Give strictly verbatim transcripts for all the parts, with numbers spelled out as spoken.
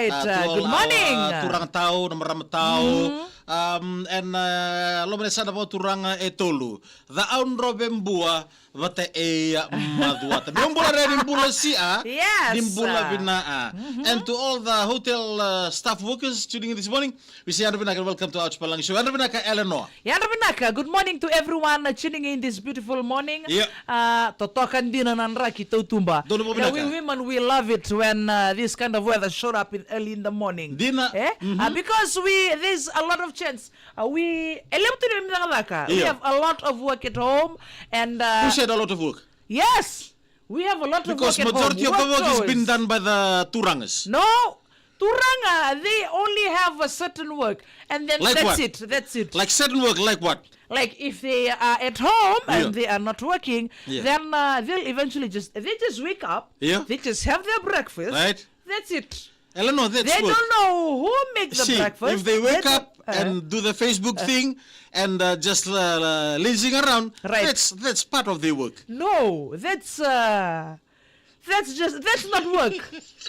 Right, uh, good morning. Turaga tau, na marama tau. Um, and, uh, loma ni yasana vakaturaga e tolu. Ca'audrove Bua, vata e ia Macuata. Meu bula re ni bula sia. Yes. Ni bula vina'a. And to all the hotel, uh, staff workers tuning in this morning, we say yadra vinaka and welcome to Ouch Palagi Show. Yadra vinaka Eleanor. Yadra vinaka. Good morning to everyone, uh, tuning in this beautiful morning. Yeah. Uh, totoka dina na draki tautuba. Donu vinaka. We women, we love it when, uh, this kind of weather showed up in early in the morning. Dina. Eh? Uh, because we, there's a lot of chance. Uh, we, e levu tu ni cakacaka. We have a lot of work at home and, uh, who said a lot of work? Yes, we have a lot of work at home. Because majority of the work is been done by the turagas. No, turaga, they only have a certain work, and then that's it. That's it. Like certain work, like what? Like if they are at home and they are not working, then, uh, they'll eventually just, they just wake up, they just have their breakfast. Right. That's it. Eleanor, that's work. They don't know who makes the breakfast. See, if they wake up and do the Facebook thing and, uh, just, uh, uh, lazing around, that's, that's part of their work. No, that's, uh, that's just, that's not work.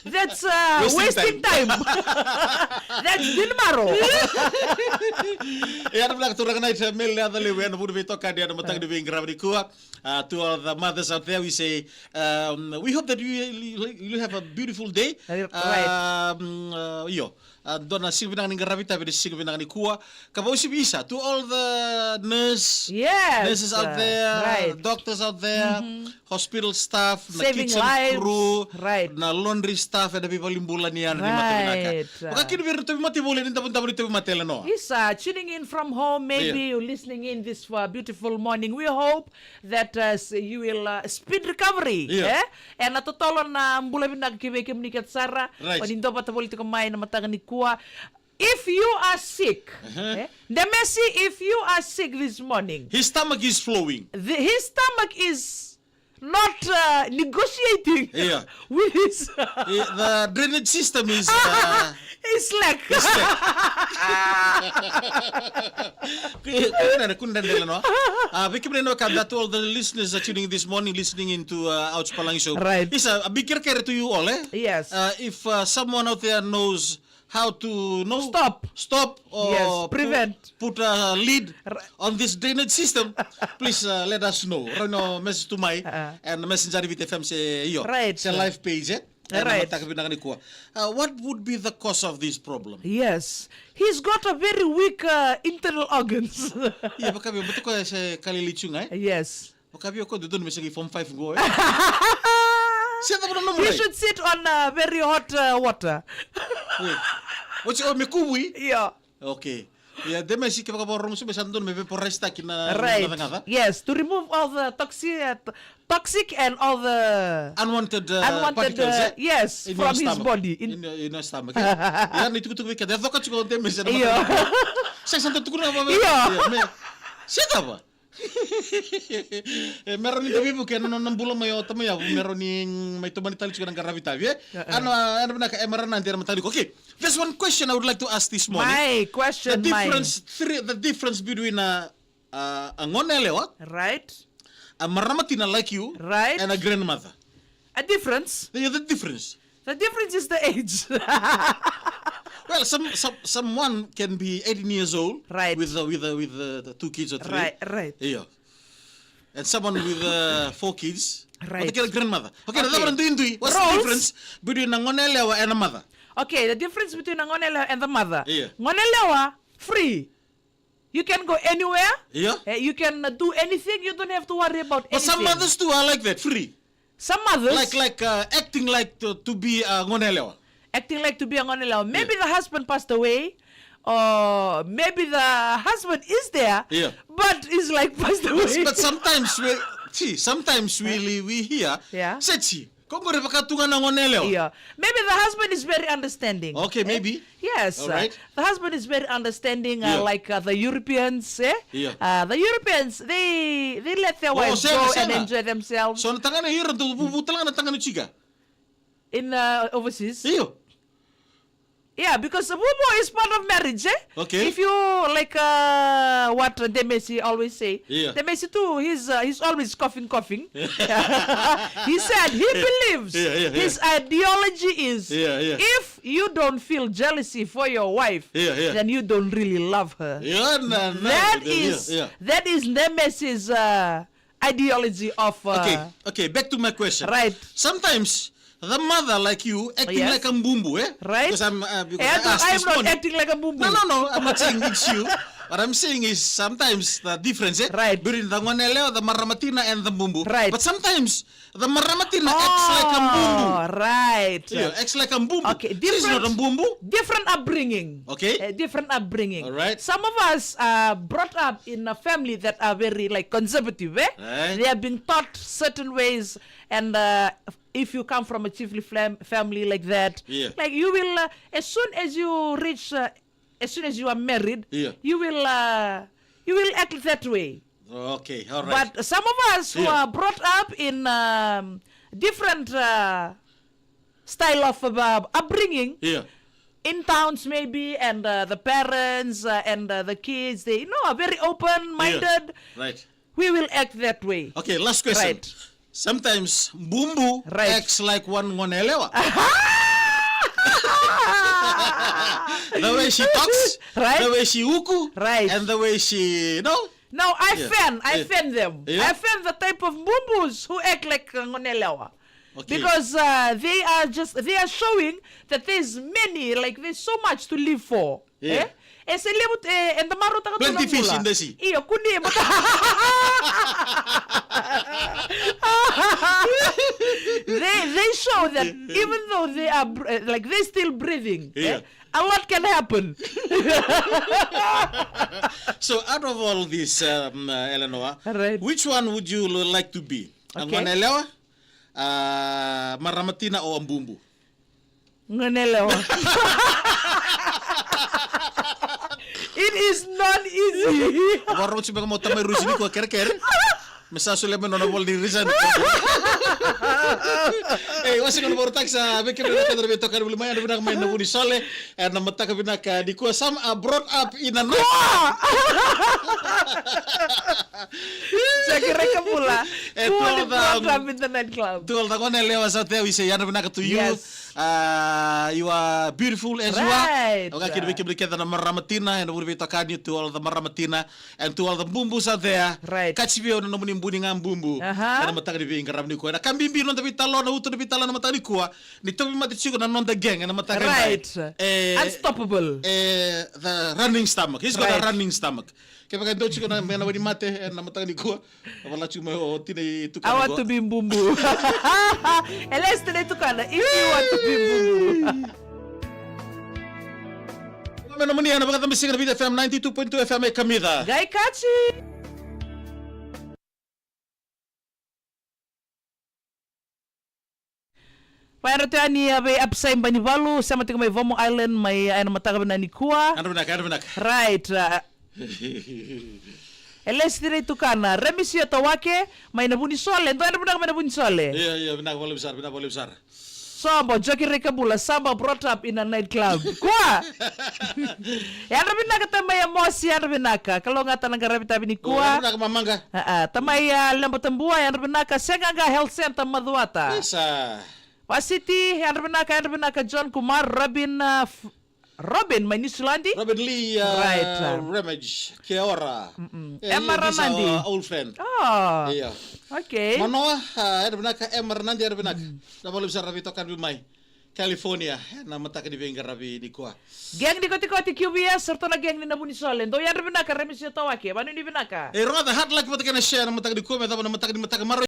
That's, uh, wasting time. That's dinamaro. E, yadra vinaka turaga na ita Mele Lewe, na vuniveitokani ena mataka ni veiqaravi nikua. Uh, to all the mothers out there, we say, um, we hope that you, you, you have a beautiful day. Um, uh, io, uh, dua na siga vinaka ni qaravi itavi ena siga vinaka nikua. Ka vakauasivi isa, to all the nurse, nurses out there, doctors out there, hospital staff, na kitchen crew, na laundry staff, ena veivalenibula ni yadra ni mata vinaka. Vakakina vei ira na tauvimate, voli ni davodavo ni tauvimate, Eleanor. Isa, tuning in from home, maybe you're listening in this, uh, beautiful morning. We hope that, uh, you will, uh, speed recovery, eh? Ena totolo na bula vinaka ki vei kemuni kece sara. Right. O ni dua vata voli tiko mai na mataka nikua. If you are sick, eh? Demesi, if you are sick this morning, his stomach is flowing. His stomach is not, uh, negotiating with his, the drainage system is, uh, is slack. Is slack. Kudra, kudra, Eleanor. Uh, vei kemuni na wekada, to all the listeners are tuning in this morning, listening in to, uh, Ouch Palagi Show. Right. It's a, a big kerekere to you all, eh? Yes. Uh, if, uh, someone out there knows how to, no, stop, stop or prevent, put a lid on this drainage system, please, uh, let us know. Right now, message to my and messenger with F M say, io, right, say live page, eh? Right. Mataka vinaka nikua. Uh, what would be the cause of this problem? Yes. He's got a very weak, uh, internal organs. Ia, vaka vei, but ko se kalili chunga, eh? Yes. Vaka vei o koya dodonu me se qai form five qo, e? Se cava na nomu rai? He should sit on, uh, very hot, uh, water. Oi. Oti o me kuvui? Io. Okay. Ia, de me si kevaka vakarorogo se me sa dodonu me vaporize-taki na, na cakacaka. Yes, to remove all the toxi-, uh, t-, toxic and all the unwanted, uh, unwanted, particles, uh, eh? Yes, in your stomach. Yes, from his body. In, in your stomach, eh? Ia, ni tukutuku vei keda. E coka tiko de me se na mata. Io. Sa sa tukuna vava. Io. Ia, me. Se cava? E, me rawa ni da veivuke ena nona bula mai o tamai yavu, me rawa ni mai tomani tale tiko na qaravi tavi, e? Ana, ana vinaka, e, me rawa na dera matani ko. Okay, there's one question I would like to ask this morning. My question, the difference, three, the difference between a, a, a gone yalewa, right, a marama tina like you, right, and a grandmother. A difference? The, the difference. The difference is the age. Well, some, some, someone can be eighteen years old, right, with, uh, with, uh, with, uh, the two kids or three. Right, right. Yeah. And someone with, uh, four kids. Right. But they get a grandmother. Okay, okay. Another one, dui, dui. What's the difference between a gone yalewa and a mother? Okay, the difference between a gone yalewa and the mother. Yeah. Gone yalewa, free. You can go anywhere. Yeah. Eh, you can, uh, do anything. You don't have to worry about anything. But some mothers too are like that, free. Some mothers. Like, like, uh, acting like to, to be a gone yalewa. Acting like to be a gone yalewa. Maybe the husband passed away, or maybe the husband is there, yeah, but is, like, passed away. But, but sometimes we, see, sometimes we, we hear, yeah, seti. Ko qori vaka tu ga na gone yalewa. Io. Maybe the husband is very understanding. Okay, maybe. Yes. All right. The husband is very understanding, uh, yeah, like, uh, the Europeans, eh? Yeah. Uh, the Europeans, they, they let their wives go and enjoy themselves. So na tagane ira dau vuvu tale ga na tagane tiko in, uh, overseas. Io. Yeah, because the bubu is part of marriage, eh? Okay. If you like, uh, what Demesi always say, yeah. Demesi too, he's uh, he's always coughing, coughing. He said he yeah. believes yeah, yeah, his ideology is yeah, yeah. if you don't feel jealousy for your wife, yeah, yeah. then you don't really love her. Yeah, no, no, that is yeah, yeah. that is Demesi's uh, ideology of uh, okay, okay. Back to my question. Right. Sometimes the mother like you acting yes. like a bubu, eh? Right. Because I'm, uh, because and I asked I'm this not morning. Acting like a bubu. No, no, no. I'm not saying it's you. What I'm saying is sometimes the difference, eh? Right. Between the ngone yalewa, the marama tina, and the bubu. Right. But sometimes the marama tina oh, acts like a bubu. Right. Yeah, acts like a bubu. Okay. Different, she's not a bubu. Different upbringing. Okay. Uh, different upbringing. All right. Some of us are brought up in a family that are very like conservative, eh? Right. They have been taught certain ways, and uh, if you come from a chiefly flam- family like that, yeah. like you will, uh, as soon as you reach, uh, as soon as you are married, yeah. you will, uh, you will act that way. Okay, all right. But some of us who yeah. are brought up in um, different uh, style of uh, upbringing, yeah. in towns maybe, and uh, the parents uh, and uh, the kids, they you know are very open-minded. Yeah. Right. We will act that way. Okay, last question. Right. Sometimes bubu right. acts like one ngone yalewa. The way she talks, right? The way she uku, right? And the way she, you know. No, I yeah. fan, I yeah. fan them. Yeah. I fan the type of bubus who act like uh, ngone yalewa. Okay. Because uh, they are just they are showing that there's many, like there's so much to live for. Yeah. Eh? E se levu e eda marautaka tu na bula. Plenty fish in the sea. Io, kuni e mata. They they show that yeah. even though they are br- eh, like they still breathing. Yeah. Eh? A lot can happen. So out of all this, um, uh, Eleanor, right. which one would you l- like to be? Okay. A ngone yalewa, uh, marama tina or a bubu? Ngone yalewa. It is not easy. Varo tsi beka mo tamai rusi ni ko kerekere. Me sa sole me nona vol di resign. Ei, wasi kono varo taksi a veke me na tadra me toka ni mai na vuna mai na vuni sole. E na mataka vinaka ni kua some are brought up in a night. Sa kereke bula. E, to all the, um, to all the gone lewa sa te wise yana vinaka to you. Yes. Uh, you are beautiful as you are. Right. Oka kiri veke bula keda na marama tina, e na vuri vei tokani to all the marama tina, and to all the bubu sa te. Right. Kachi vei na nomuni buni ga bubu. Aha. E na mataka ni vei qaravi ni kua. Na kambibi noda vei talo, na uto na vei talo na mataka ni kua. Ni tovi mate tiko na noda gang ena mataka right. E, unstoppable. E, the running stomach. He's got right. a running stomach. Kevaka e dua tiko na mena wani mate ena mataka ni kua. Vala tiko mai o tina i tukana. I want to be bubu. At least tina i tukana. If you want to be bubu. Mena mani ena vakatambisiga na Viti F M ninety-two point two F M e kamica. Gai kachi. Vayadra tu yani a vei Upside Banivalu, sema tiko mai Vomo Island, mai ena mataka vinaka ni kua. Yadra vinaka, yadra vinaka. Right. Uh, e lesi tira i tukana. Remisio Tawake, mai na Vunisole. Dou yadra vinaka mai na Vunisole. Ia, ia, vinaka vakalevu sara, vinaka vakalevu sara. Sobo, Joki Rekabula, Saba brought up in a nightclub. Kua! Yadra vinaka tamai Amosi, yadra vinaka. Kalougata na qaravi tavi ni kua. Yadra vinaka mamaqa. A, a, tamai a Leba Tabua, yadra vinaka. Segaga Health Center Macuata. Isa. Vasiti, yadra vinaka, yadra vinaka John Kumar, Robin, a, F- Robin mai Niusiladi. Robin Lee, a, right, a. Ramage, kia ora. E, Emma Ranadi. Old friend. Oh. Ia. Okay. Manoa, a, yadra vinaka, Emma Ranadi, yadra vinaka. Na valu sara na veitokani mai California, na mataka ni veiqaravi ni kua. Gang ni Kotikoti Q V S, sa ratou na gang ni na Vunisole. Dou yadra vinaka, Remisio Tawake, vanu ni vinaka. E roda hard luck vata kei na share na mataka ni kua, me cava na mataka ni mataka maro.